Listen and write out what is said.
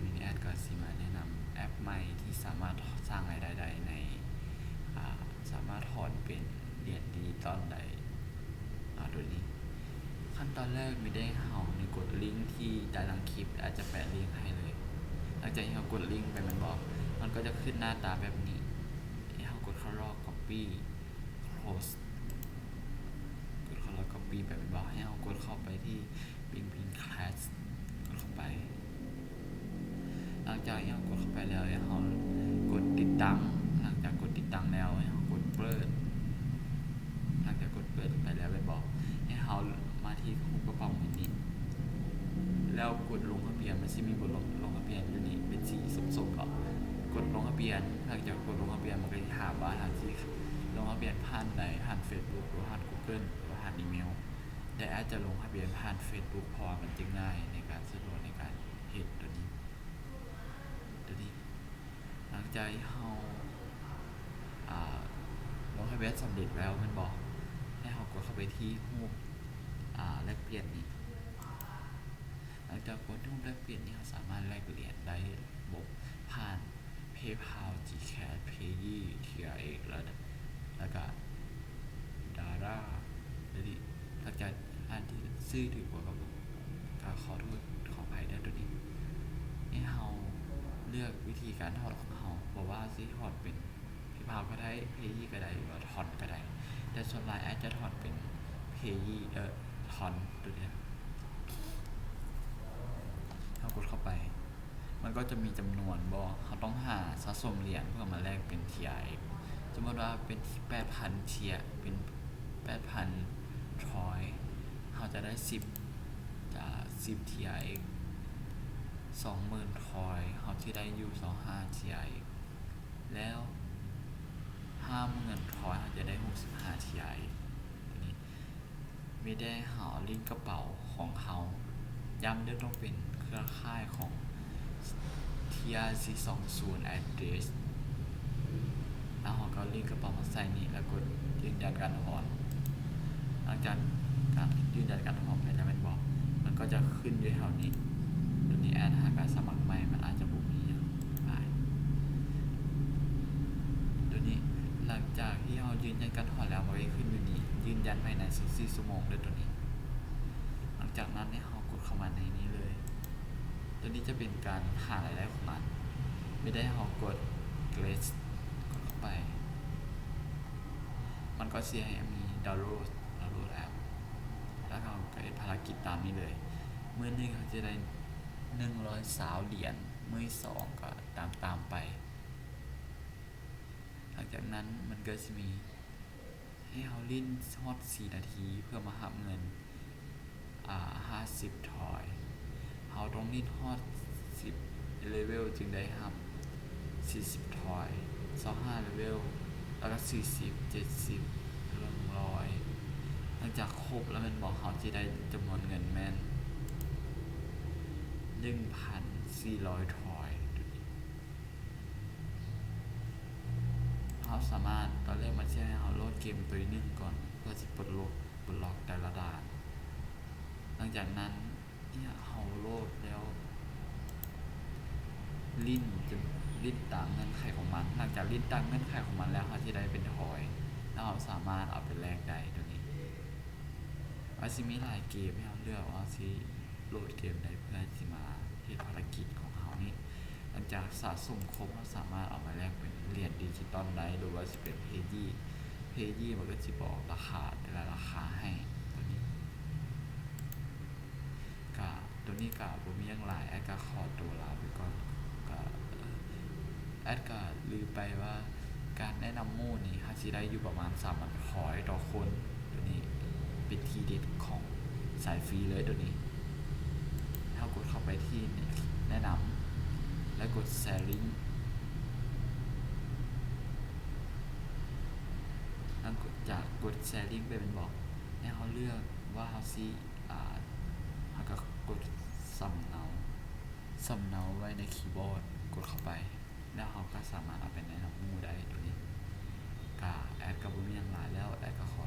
ມື້ນີ້ແອດກໍຊິມາແນະນຳແອັບໃໝ່ທີ່ສາມາດສ້າງລາຍໄດ້ໄດ້ໃນ ອາ ສາມາດຖອນເປັນຫຼຽນດິຈິຕອນໄດ້. ອາ ໂດຍນີ້ ຂັ້ນຕອນແລກມີແຕ່ເຮົານີ້ກົດລິ້ງທີ່ໃຕ້ຫຼັງຄລິບ ແອດຈະແປະລິ້ງໃຫ້ເລີຍ. ຫຼັງຈາກທີ່ເຮົາກົດລິ້ງໄປແມ່ນບໍ່ ມັນກໍຈະຂຶ້ນໜ້າຕາແບບນີ້ ໃຫ້ເຮົາກົດເຂົ້າລອກ copy close ກົດເຂົ້າລອກ copy ໄປແມ່ນບໍ່ ໃຫ້ເຮົາກົດເຂົ້າໄປທີ່ Bing Bing Clash ກົດເຂົ້າໄປ. ຫຼັງຈາກທີ່ເຮົາກົດເຂົ້າໄປແລ້ວ ໃຫ້ເຮົາກົດຕິດຕັ້ງ. ຫຼັງຈາກກົດຕິດຕັ້ງແລ້ວ ໃຫ້ເຮົາກົດເປີດ. ຫຼັງຈາກກົດເປີດໄປແລ້ວແມ່ນບໍ່ ໃຫ້ເຮົາມາທີ່ຮູບກະເປົາເງິນນີ້ ແລ້ວກົດລົງທະບຽນ. ມັນຊິມີບົດລົງ ລົງທະບຽນຢູ່ນີ້ເປັນສີສົ້ມໆເນາະ ກົດລົງທະບຽນ. ຫຼັງຈາກກົດລົງທະບຽນ ມັນກໍຊິຖາມວ່າທ່ານຊິລົງທະບຽນຜ່ານໃດ ຜ່ານ Facebook ຫຼື ຜ່ານ Google ຫຼື ຜ່ານອີເມວ. ແຕ່ແອດຈະລົງທະບຽນຜ່ານ Facebook ເພາະວ່າມັນຈະງ່າຍໃນການສະດວກໃນການເຮັດໂຕນີ້ ໂຕນີ້. ຫຼັງຈາກທີ່ເຮົາ ອາ ລົງທະບຽນສຳເລັດແລ້ວແມ່ນບໍ່ ໃຫ້ເຮົາກົດເຂົ້າໄປທີ່ຮູບ ອາ ແລກປ່ຽນນີ້. ຫຼັງຈາກກົດຮູບແລກປ່ຽນນີ້ ເຮົາສາມາດແລກຫຼຽນໄດ້ ລະບົບຜ່ານ PayPal, GCash, Payee, TRX ແລ້ວ ແລ້ວກະ Dara ໂດຍທີ່ ຫຼັງຈາກອ່ານຊື່ຖືກບໍ່ ກໍຂໍໂທດຂໍອະໄພເດີໂຕນີ້. ໃຫ້ເຮົາເລືອກວິທີການຖອນຂອງເຮົາ ບໍ່ວ່າຊິຖອນເປັນ PayPal ກໍໄດ້ Payee ກໍໄດ້ ຫຼືວ່າຖອນກໍໄດ້ ແຕ່ສ່ວນຫຼາຍແອດຈະຖອນເປັນ Payee ເອີ ຖອນໂຕນີ້. ເຮົາກົດເຂົ້າໄປ ມັນກໍຈະມີຈຳນວນບໍ່ ເຮົາຕ້ອງຫາສະສົມຫຼຽນເພື່ອມາແລກເປັນ TRX. ສົມມຸດວ່າເປັນແປດພັນ TRX ເປັນແປດພັນ Troy ເຮົາຈະໄດ້ສິບ ຈາກສິບ TRX. ສອງໝື່ນ Troy ເຮົາຊິໄດ້ຢູ່ຊາວຫ້າ TRX ແລ້ວ ຫ້າໝື່ນ Troy ເຮົາຈະໄດ້ຫົກສິບຫ້າ TRX. ໂຕນີ້ ມີແຕ່ເຮົາລິ້ງກະເປົາຂອງເຮົາ ຢ້ຳເດີ ຕ້ອງເປັນເຄືອຂ່າຍຂອງ TRC ສອງສູນ address ແລ້ວເຮົາກໍລິ້ງກະເປົາມາໃສ່ນີ້ ແລ້ວກົດຢືນຢັນການຖອນ. ຫຼັງຈາກການຢືນຢັນການຖອນໄປແລ້ວແມ່ນບໍ່ ມັນກໍຈະຂຶ້ນຢູ່ແຖວນີ້. ໂຕນີ້ແອດຫາການສະໝັກໃໝ່ ມັນອາດຈະບໍ່ມີຫຍັງຫຼາຍ. ໂຕນີ້ ຫຼັງຈາກທີ່ເຮົາຢືນຢັນການຖອນແລ້ວ ມັນກໍຈະຂຶ້ນຢູ່ນີ້ ຢືນຢັນພາຍໃນຊາວສີ່ຊົ່ວໂມງເດີໂຕນີ້. ຫຼັງຈາກນັ້ນໃຫ້ເຮົາກົດເຂົ້າມາໃນນີ້ເລີຍ. ໂຕນີ້ຈະເປັນການຫາລາຍໄດ້ຂອງມັນ. ມີແຕ່ເຮົາກົດ Get ກົດເຂົ້າໄປ ມັນກໍຊິໃຫ້ມີ Download Download App ແລ້ວເຮົາກໍເຮັດພາລະກິດຕາມນີ້ເລີຍ. ມື້ໜຶ່ງເຮົາຈະໄດ້ໜຶ່ງຮ້ອຍຊາວຫຼຽນ ມື້ທີສອງກໍຕາມໆໄປ. ຫຼັງຈາກນັ້ນມັນກໍຊິມີ ໃຫ້ເຮົາຫຼິ້ນຮອດສີ່ນາທີເພື່ອມາຮັບເງິນ ອາ ຫ້າສິບ Troy. ເຮົາຕ້ອງຫຼິ້ນຮອດສິບເລເວວຈຶ່ງໄດ້ຮັບສີ່ສິບ Troy, ຊາວຫ້າເລເວວ ແລ້ວກໍສີ່ສິບ ເຈັດສິບ ໜຶ່ງຮ້ອຍ. ຫຼັງຈາກຄົບແລ້ວແມ່ນບໍ່ ເຮົາຊິໄດ້ຈຳນວນເງິນແມ່ນໜຶ່ງພັນສີ່ຮ້ອຍ Troy. ເຮົາສາມາດ ຕອນແລກມັນຊິໃຫ້ເຮົາໂຫຼດເກມໂຕໜຶ່ງກ່ອນ ເພື່ອຊິປົດລັອກ ປົດລັອກແຕ່ລະດ່ານ. ຫຼັງຈາກນັ້ນ ເມື່ອເຮົາໂຫຼດແລ້ວ ຫຼິ້ນຈົນ ຫຼິ້ນຕາມເງື່ອນໄຂຂອງມັນ. ຫຼັງຈາກຫຼິ້ນຕາມເງື່ອນໄຂຂອງມັນແລ້ວ ເຮົາຊິໄດ້ເປັນ Troy ແລ້ວເຮົາສາມາດເອົາໄປແລກໄດ້ໂຕນີ້. ມັນຊິມີຫຼາຍເກມໃຫ້ເຮົາເລືອກວ່າເຮົາຊິໂຫຼດເກມໃດ ເພື່ອຊິມາເຮັດພາລະກິດຂອງເຮົານີ້. ຫຼັງຈາກສະສົມຄົບ ເຮົາສາມາດເອົາມາແລກເປັນຫຼຽນດິຈິຕອນໄດ້ ຫຼືວ່າຊິເປັນ Payee. Payee ມັນກໍຊິບອກລາຄາ ແຕ່ລະລາຄາໃຫ້ໂຕນີ້. ກະ ໂຕນີ້ກະບໍ່ມີຫຍັງຫຼາຍ ແອດກະຂໍໂຕລາໄປກ່ອນ. ກະ ເອີ ແອດກະລືມໄປວ່າ ການແນະນຳໝູ່ນີ້ ເຮົາຊິໄດ້ຢູ່ປະມານສາມພັນ Troy ຕໍ່ຄົນ. ໂຕນີ້ເປັນທີເດັດຂອງສາຍຟຣີເລີຍໂຕນີ້. ເຮົາກົດເຂົ້າໄປທີ່ແນະນຳ ແລ້ວກົດ Sharing. ຫຼັງຈາກກົດ Sharing ໄປແມ່ນບໍ່ ໃຫ້ເຮົາເລືອກວ່າເຮົາຊິ ອາ ເຮົາກໍກົດສຳເນົາ ສຳເນົາໄວ້ໃນຄີບອດ ກົດເຂົ້າໄປ ແລ້ວເຮົາກໍສາມາດເອົາໄປແນະນຳໝູ່ໄດ້ໂຕນີ້. ກະແອດກໍບໍ່ມີຫຍັງຫຼາຍແລ້ວ ແອດກໍຂໍ